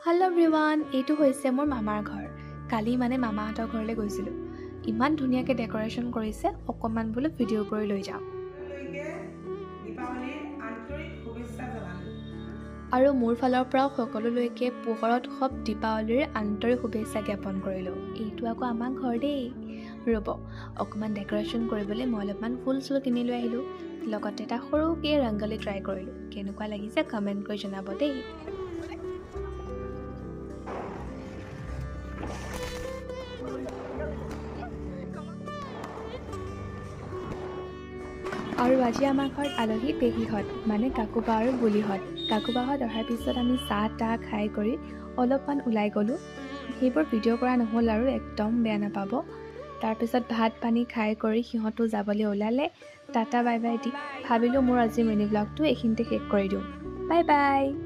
Hello' everyone, এইটো হৈছে মোৰ মামাৰ ঘৰ। কালি মানে মামাহঁতৰ ঘৰলৈ গৈছিলোঁ। ইমান ধুনীয়াকৈ ডেক'ৰেশ্যন কৰিছে, অকণমান বোলো ভিডিঅ' কৰি লৈ যাওঁ। দীপাৱলীৰ আন্তৰিক শুভেচ্ছা জনালোঁ। আৰু মোৰ ফালৰ পৰাও সকলোলৈকে পোহৰত উৎসৱ দীপাৱলীৰ আন্তৰিক শুভেচ্ছা জ্ঞাপন কৰিলোঁ। এইটো আকৌ আমাৰ ঘৰ দেই। ৰ'ব, অকণমান ডেক'ৰেশ্যন কৰিবলৈ মই অলপমান ফুল চুল কিনি লৈ আহিলোঁ, লগতে এটা সৰুকৈ ৰংগলী ট্ৰাই কৰিলোঁ। কেনেকুৱা লাগিছে কমেণ্ট কৰি জনাব দেই। আৰু আজি আমাৰ ঘৰত আলহী পেহীহঁত, মানে কাকুবা আৰু বুলিহঁত। কাকুবাহঁত অহাৰ পিছত আমি চাহ তাহ খাই কৰি অলপমান ওলাই গ'লোঁ। সেইবোৰ ভিডিঅ' কৰা নহ'ল আৰু, একদম বেয়া নাপাব। তাৰপিছত ভাত পানী খাই কৰি সিহঁতো যাবলৈ ওলালে। টাটা বাই বাই দি ভাবিলোঁ মোৰ আজিৰ মিনি ব্লগটো এইখিনিতে শেষ কৰি দিওঁ। Bye bye.